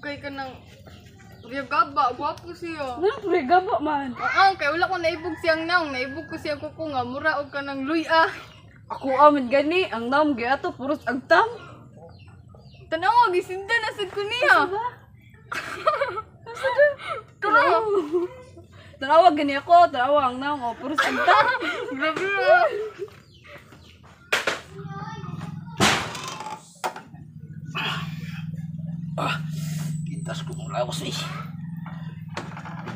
Kay kanang Riyagaba, gwapo siya. Ano pre gaba man? Oo, kay wala ko naibog siyang naong, naibog ko siyang kuko nga mura og kanang luya. Ako aman gani ang naom giato puros agtam. Tanawa gisinda na sad ko niya. Tara. Tanawa gani ako, tanawa ang naong oh, puros agtam. Grabe ah. Kitas ko kong lawas eh.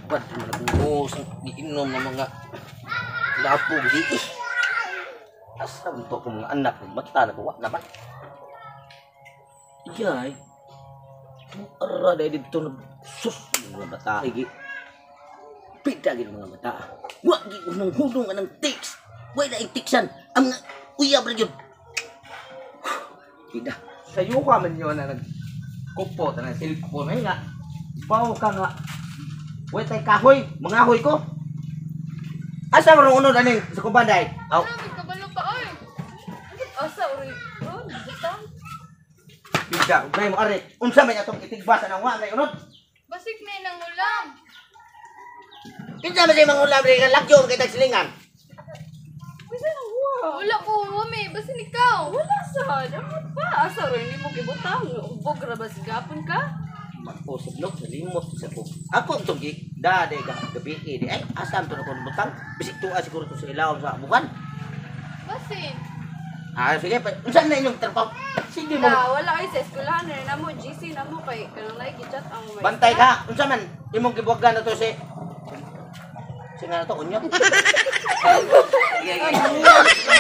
Ba't mo nagbuhos ang iinom ng mga lapog di eh. Asa mo to akong mga anak ng mata na kuwa naman. Iyay. Ara dahil dito na sus mga bata. Igi. Pita gid mga bata. Wa gi unang hudong anang tiks. Wa na tiksan. Ang mga uyab ra gyud. Pida. Sayo ka man yun na nagkupo, na cellphone ay nga. Bawo ka nga. Wait tay kahoy, mga ahoy ko. Asa man ang unod aning sa kubanday? Aw, Grabe kabalo pa oy. Asa uri? Oh, agtam. pida, ugnay mo ari. Unsa man atong itigbasa nang wa may unod? Basig na nang ulam. Kinsa man say mga ulam ri lagyo kay tag silingan. Bisa nang wa. Wala ko wami, basin ikaw. Wala sa, dapat pa. Asa uri nimo gibutang? Ubog ra ba sigapon ka? Mag-usap no, nalimot sa ko. Ako itong gi, dade ga gabi eh, di ay asam to na kung butang. Bisik tuwa siguro to sa ilawom sa bukan. Basin. Ah, sige, pa, unsa na inyong trabaho? Sige mo. Da, wala ay sa eskwelahan na namo GC namo kay kanang like chat ang mga. Bantay ka. Unsa man imong gibuwagan na to si Si nga na to, unyot. Sige, sige.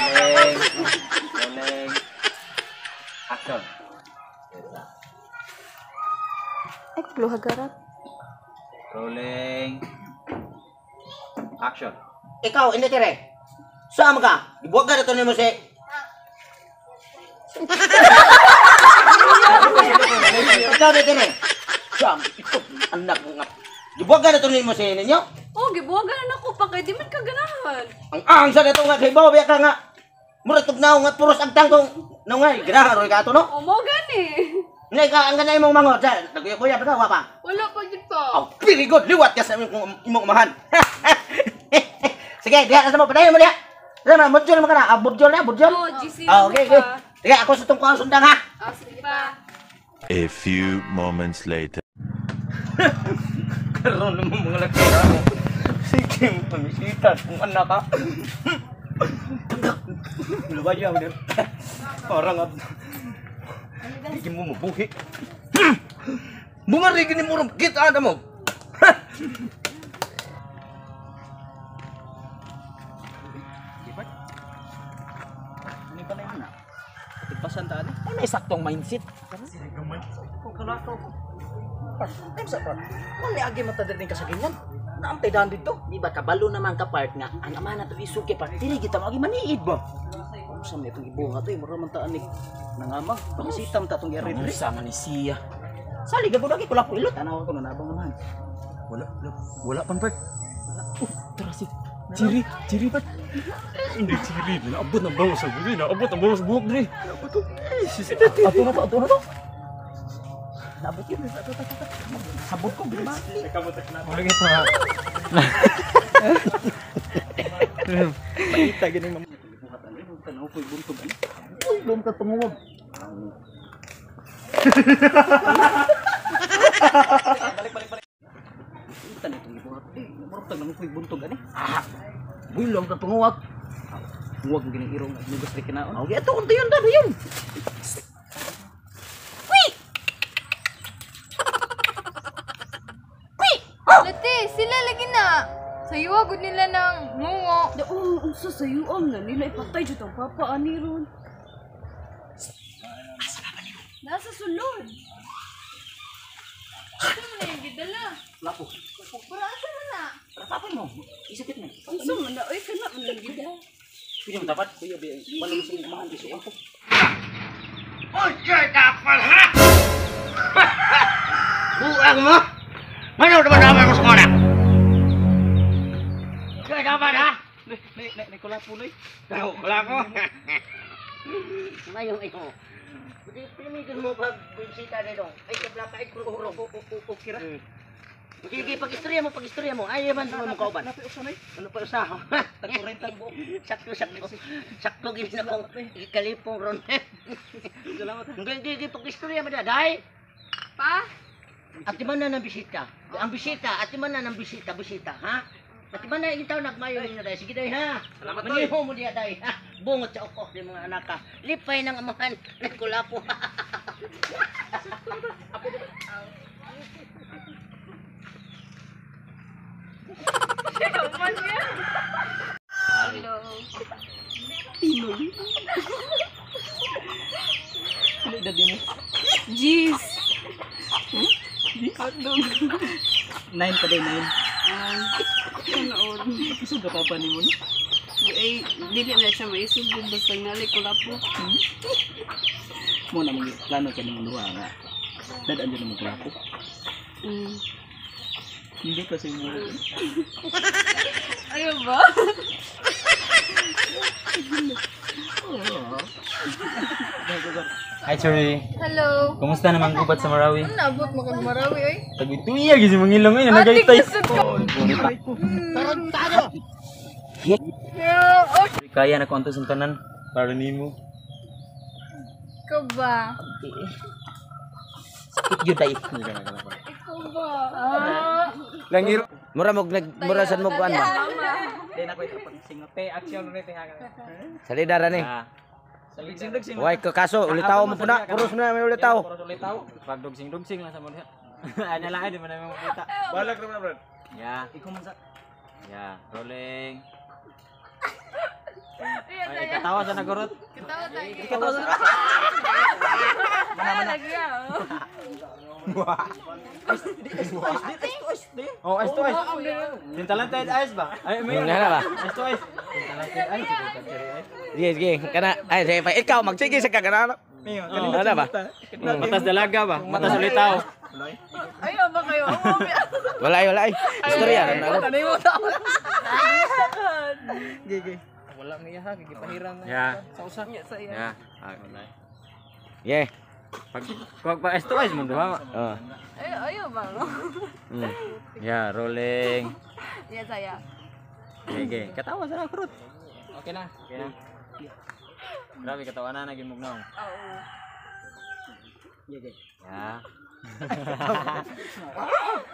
Rolling. Rolling. Action. Ay, pluhagarap. Rolling. Action. Ikaw, hindi tire. Saan ka? Gibuwagan na to nimo si Ikaw, hindi tire. Saan? Ito, anak mo nga. Gibuwagan na to nimo si ninyo. Oh, gibuwagan na nako pa kay di man ka ganahan. Ang ang sa nito nga kay Bobby ka nga. Mura tugnaw nga puros ang tangkong no nga ganahan roy ka ato no. O mo gani. Ngay ka ang ganay imong mango sa nagkuya-kuya pa ka wa pa. Wala pa jud pa. Oh, very good. Liwat ka sa imong imong umahan. Sige, diha na sa mo padayon mo diha. Diha na budjol mo ka na. Ah, budjol na, budjol. Oh, GC Ah, namo okay, okay. pa. Sige, ako sa tungkuan sundang ha. Ah, sige pa. A few moments later. Karon mo mga laki ha. Sige mo pamisitan kung anak ka. Lubayaw na. Parang ab. Hindi mo mabuhi. Bunga rin gini mo kita ana mo. Ano pa na yun na? Tigpasan ta ani. Ay may saktong mindset. Ay sa pa. Wala agi mata din ka sa ganyan. Naantay dahan dito. Di ba kabalo naman ka part nga ang ama na to isuki pa. Dili kita mo agi maniid ba. Unsa man itong gibuhat oy, mura man ta ani nangamag. Pangsitam ta tong giari diri. Unsa man ni siya. Sali gagud agi kula ko ilot. Tanaw ko na nabang naman. Wala, wala, wala pan part. Oh, tara si Chiri, Chiri part. Hindi Chiri, naabot ang bango sa buhok, naabot ang bango sa buhok diri. Naabot to. Eh, sis, ato na to, ato na to. Naabot yun. Sabot ko ba? Lagi pa. Paita gini mam. Gibuhat ani, tanaw ko'y buntog ani. Uy, lom ka panguwag. Balik, balik, balik. Unsa ni itong gibuhat? Eh, mura ta nang ko'y buntog ani. Ah. Bulong ka panguwag. Huwag mo gining irong nugos ri kinaon. Okay, ato unta yun dado yun. Lati, sila lagi na. Saywa gud nila ng ngungo. Da, oh, unsa sayo ang na nila ipatay jud ang papa ani ron. Nasa sulod. Asa man na yung gidala? Lapo. Pero asa man na? Rapapon mo. Isakit mo. Unsa man na oy kana man lang gid. Pwede mo dapat kuya bi wala mo sa amahan di suon ko. Unsay dapat ha? Buang mo. Mano naman naman mo sa kona? Unsay dapat ha? Ne ne ne kulapo noy. Tao, wala ko. Ngayon, ikaw. Pinigan mo pag bisita nito. Ay kabla ka urong. Okay ra. Sige, pag-istorya mo, pag-istorya mo. Ay, man mo kauban. Ano pa usa? Tag-40 buok. Sakto, sakto. Sakto gid na kong ikalipong ron. Salamat. Gigi, gigi, pag-istorya mo na, day. Pa? Ati man na ng bisita. Ang bisita, ati man na ng bisita, bisita, ha? Ati man na itaw nagmayo ninyo day. Sige day, ha? Salamat, Toy. Maniho mo diya day, ha? Bungot sa ukok ni mga anak ka. Lipay ng amahan, nagkulapo. Hello. Pinoy. Ano edad mo? Jeez. Hotdog. 9 pa day, 9. Kanood. Isog ka papa ni mo no? Ay, dili na siya maisog basta nali ko lapo. Mo na mga plano ka nimo duha nga. Dadaan dyan mo kulapo. Mm. Hindi kasi mo. Ayaw ba? Hi, Cherry. Hello. Kumusta naman gubat sa Marawi? Ano naabot mo kag Marawi oy? Tagituya gid si mangilong eh nagaytay. Tarantado! Yeah, oh, Kaya na ko antos ang tanan para nimo. ikaw ba? Sakit yun day. Ikaw ba? Ah. Langiro. Mura mo nag mura sad mo kuan ba? Day na ko ito pag singote action rin ha. Salida ra ni. Dugsing dugsing. Way ka kaso ulitaw mo puna. Puros na may ulitaw. Puros ulitaw. Pag dugsing dugsing lang sa mo diha. Ana lang di man na mo makita. Balak naman brad. Ya, Ikaw man sa ya, rolling. Ay, ikatawa sa nagurot. Katawa tayo. Ikatawa sa Mana mana. Lagi ah. Oh, ice to ice. Tintalan tayo ice ba? Ay, may Wala na ba? Ice to ice. Tintalan tayo ice. Sige, sige. Kana ay sige pa ikaw magsige sa kagana. Oh, Ano ba? Matas dalaga ba? Matas ulitaw. Ayaw ba kayo? Wala ay, wala ay. Istorya ra na. Gigi. Wala nga ha, gipahiram na. Ya. Sa usa. Sa iya. Ya. Ah, wala. Yeah. Pag pag pag ice to ice mo duha. Oh. Ayaw, ayaw ba? Mm. Ya, rolling. Iya saya. Sige, katawa sa nagurot. Okay na. Okay na. Grabe katawa na naging mugnaw. Oo. Gigi. Ya.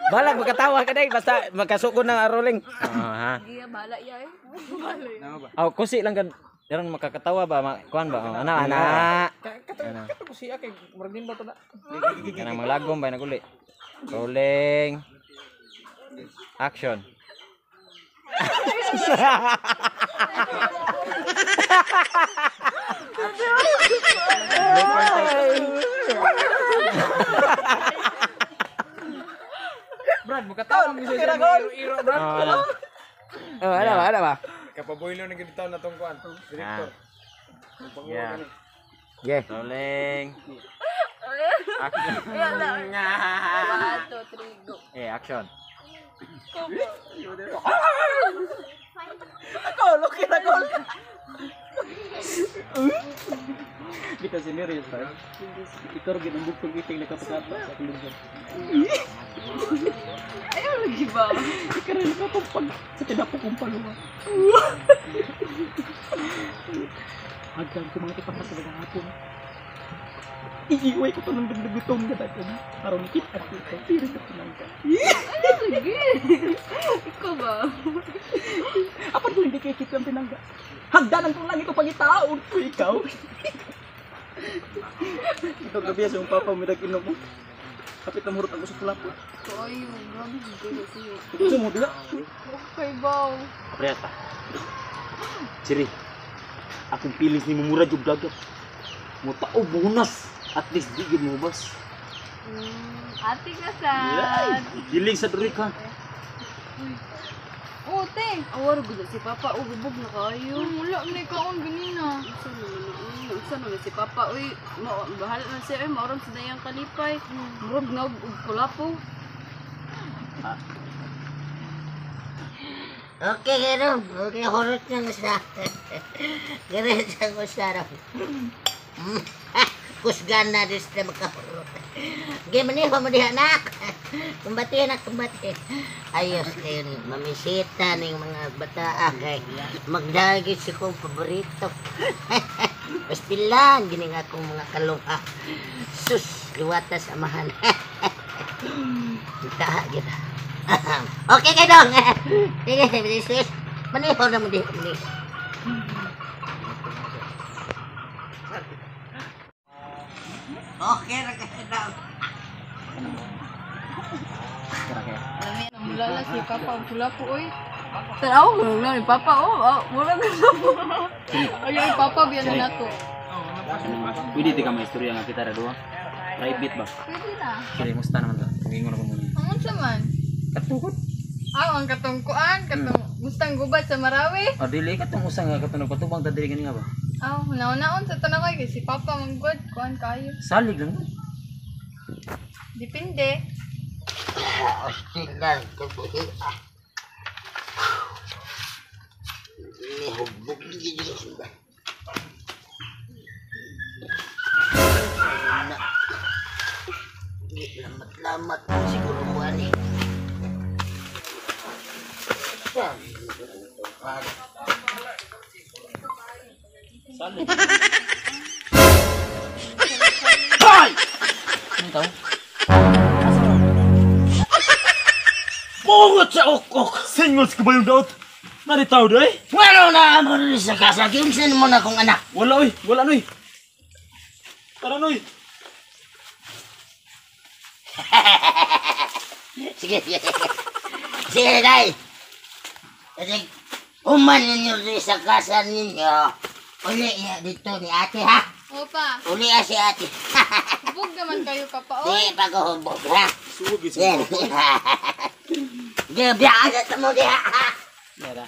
Balag makatawa ka day basta makasukon ng rolling. Oo, ha. Iya bahala iya eh. Aw, kusi lang kan. Meron makakatawa ba? Kuan ba? Oh, ana, ana. Ana. Kato ko siya kay murag din ba to na. Kanang malagom ba naguli. Rolling. Action. Brad, mukatawa mo siya sa iro Brad. Oh, ano? Oh, ano ba? Ano ba? Kapaboylo na gid na tong kuan. Director. Yeah. Yeah. Rolling. Action. 1, 2, 3, go. Eh, action. Kita si Mary, Brad. Ikaw rin ang bugtong iting nakapagapa sa akong lugar. Ayaw lagi ba? Ikaw rin nakapagpag sa tinapok kong paluwa. Hagdan ko mga tipakas sa hapon. Iiway ko to ng dagdagutom na dagan. Aron kita ko ikaw. Pero sa pinangka. Ayaw lagi. Ikaw ba? Apan kung hindi kay kita ang pinangga. Hagdanan kong langit ko pangitaon ko ikaw. Ikaw gabi sa iyong papa mo nag-inom mo. Kapit na murot ang usok kulapo. Ko ayo, grabe gid kayo. Gusto mo dila? Okay ba? Preta. Chiri. Akong feelings ni mumura jud dagat. Mo taob mo hunas. At least di gid mo bas. Ate ka sad. Giling sa diri ka. Oh, te. Awar gud si Papa og gubog na kayo. Wala man kaon ganina. Unsa naman na, unsa naman si Papa uy, bahala na siya uy, maoron sa dayang kalipay. Murag nga og kulapo. Okay, ganun. Okay, horot na nga sa. Ganun sa ko sa. Kusgan na din sila makahurot. Gaya maniho mo diha, anak. Kumbati, anak, kumbati. Ayos kayo, mamisita ng mga bata kay magdagit si kong paborito. Pastilan, gini nga akong mga kalungha. Sus, liwatas amahan. Taha, gina. Okay kay dong. Sige, sis. Maniho na mo diha, maniho. Okay ra kayo dong. Namulala si Papa og pula po oy. Tanaw ko na ni Papa oh, mura na po. Ay, Papa biyan na nako. Pwede ti ka maistorya nga kita ra duha. Private ba? Pwede na. Kaya musta naman ta. Pangingon ako muna. Ang unsa man? Katukod. Ah, ang katungkuan, katong mustang gubat sa Marawi. Ah, dili katong usa nga katong nagpatubang ta dili gani nga ba? Ah, hunaw-naon sa tanaway kay si Papa manggod, kuan kayo. Salig lang. Depende. Pastilan, kabuhi. Nihugbog gid ba. Na. Lamat-lamat siguro ko ani. Ano tao? Bungot sa ukok. Singos ka ba yung daot? Naritaw doy? Wala na mo rin sa kasa. Kinsan mo na kong anak. Wala oy, wala noy. Tara noy. Sige, sige. Sige, day. Kasi, human ninyo rin sa kasa ninyo. Uli niya dito ni ate, ha? Opa, Uli ah si ate. hubog naman kayo Papa oy. Di pa ko hubog, ha? Yan. Di, biyaan sa mo diha, ha? Yara.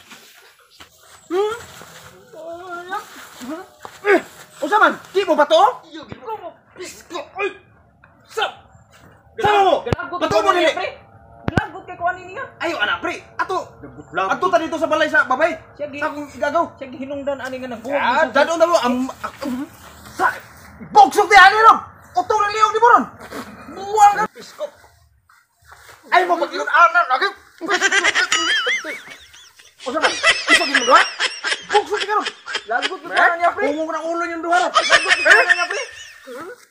Unsa man? Di mo ba to? Pisko. Oy. Sa. Sama mo. Bato mo dili. Glagot kay kuan niya. Ayo anak pre. Ato. Ato ta dito sa balay sa babay. Siya gi Sa akong igagaw. siya gihinungdan ani nga nagbuwag Ah, dadon na mo am sa boksok di ani ron. Uto na liyong di mo ron. Buwang ka pisko. Ay mo pag-ingon ana lagi. Unsa man? Iso gid mo duha? Boksok di karon. Lagot ko na niya pre. Pungong ng ulo niyong duha ron. Lagot di karon niya pre.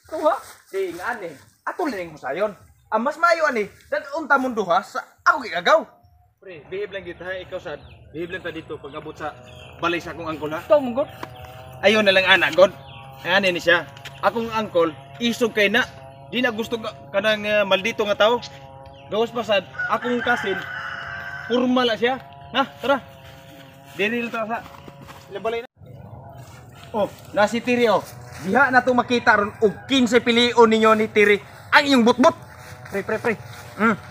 Tuha. Di nga ani. Ato lining mo sayon. Ang mas maayo ani, dadon ta mong duha sa ako gigagaw. Pre, behave lang gid ha, ikaw sad. Behave lang ta dito pag abot sa balay sa akong angkol ha. To mong god. Ayon na lang ana, God. Ani ni siya. Akong angkol, isog kay na. Di na gusto kanang maldito nga tao. Gawas pa sad, akong kasin, formal na siya. Na, tara. Dili lang ta sa ilang balay na. Oh, na si Tiri oh. Diha na to makita ron og 15 pilion ninyo ni Tiri ang iyong butbut. Pre pre pre.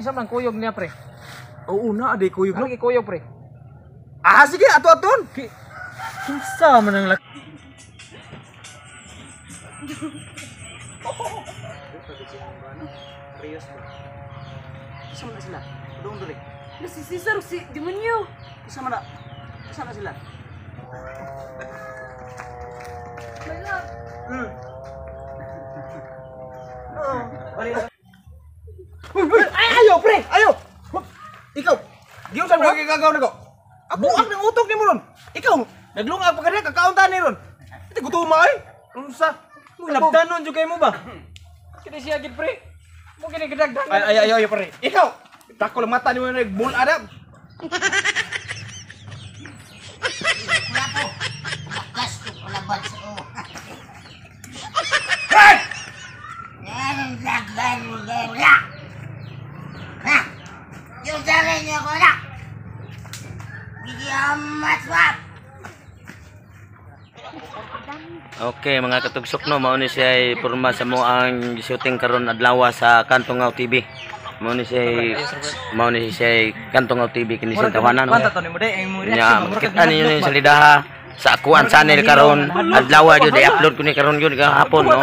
Isa man kuyog niya pre. Oo na, aday kuyog Ano no. kuyog pre? Ah, sige, ato aton. Kinsa man ang laki? Isa man na sila. Doon diri. Na si Cesar si demonyo. Isa man na. Isa na sila. Uy, ay, ayo pre, ayo. Hup, Ikaw, giyon sa mga gigagaw nako. Abuak ng utok nimo ron. Ikaw, naglungag pa kaniya kakaunta ni ron. Iti gutuma ay. Unsa? Labdanon jud kay mo ba? Kini siya gid pre. Mo kini gidagdag. Ay ay ay, ay pre. Ikaw, dako lang mata nimo nagbul adab. Wala po. Bakas ko palaban sa o. Hey! Yan ang dagdag mo gaya. Ha? Yung sabi niyo ko na. Bigyan maswap. Okay mga katugsok no, mao ni siya porma sa mo ang shooting karon adlaw sa Kantungaw TV. Mao ni siya Kantungaw TV kini sa tawanan no. Kwanta to nimo day ang Nya reaction mo. makita ninyo ni sa lidaha sa akuan channel karon adlaw jud i-upload ko ni karon jud gahapon no.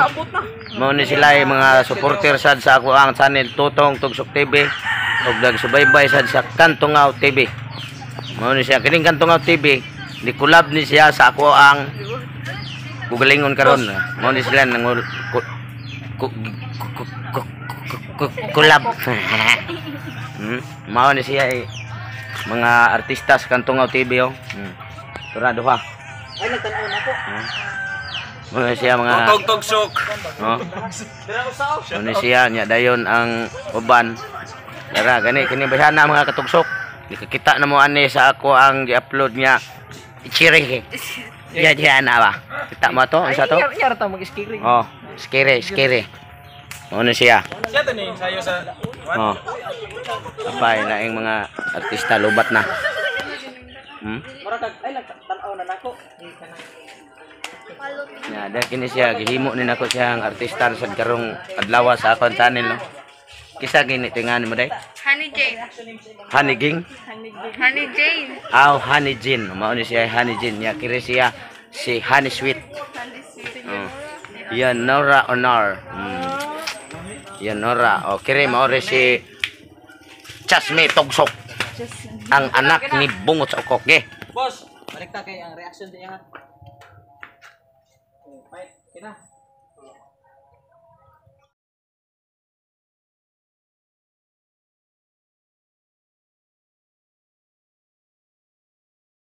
Mao ni sila ay mga supporter sad sa ako ang channel Tutong Tugsok TV ug nagsubaybay sad sa Kantungaw TV. Mao ni siya kining Kantungaw TV ni collab ni siya sa ako ang gugalingon karon. Mao ni sila nang Kulab. Mao ni siya eh. Mga artista sa Kantungaw TV oh. Tura duha. Ay, nagtanaw na ko. Mga siya mga Tog-tog sok. Oh. Ano siya nya dayon ang uban. Dara gani kini bayhana mga katugsok. Nakakita na mo ani sa ako ang gi-upload niya. Ichiri. Ya diya na ba. Kita mo to unsa to? Iya, ta mag-skiring. Oh, skere, skere. Ano siya? Siya to ni sayo sa Oh. Apay laing mga artista lubat na. Mura kag ay nagtanaw na nako. Ya, dahil kini siya gihimo ni nako siya ang artista sa karong adlaw sa akong channel no. Kisa gini tingan mo day? Honey Jane. Honey Ging? Honey Jane. Aw, Honey Jean. Mao ni siya Honey Jean. Ya kiri siya si Honey Sweet. Honey Sweet. Oh. Yan Nora Honor. Yan Nora. O kiri mao rin si Chasme Togsok. Ang anak ni Bungot sa Ukok. Ge. Boss, balik ta kay ang reaction niya ha. Fight, kina.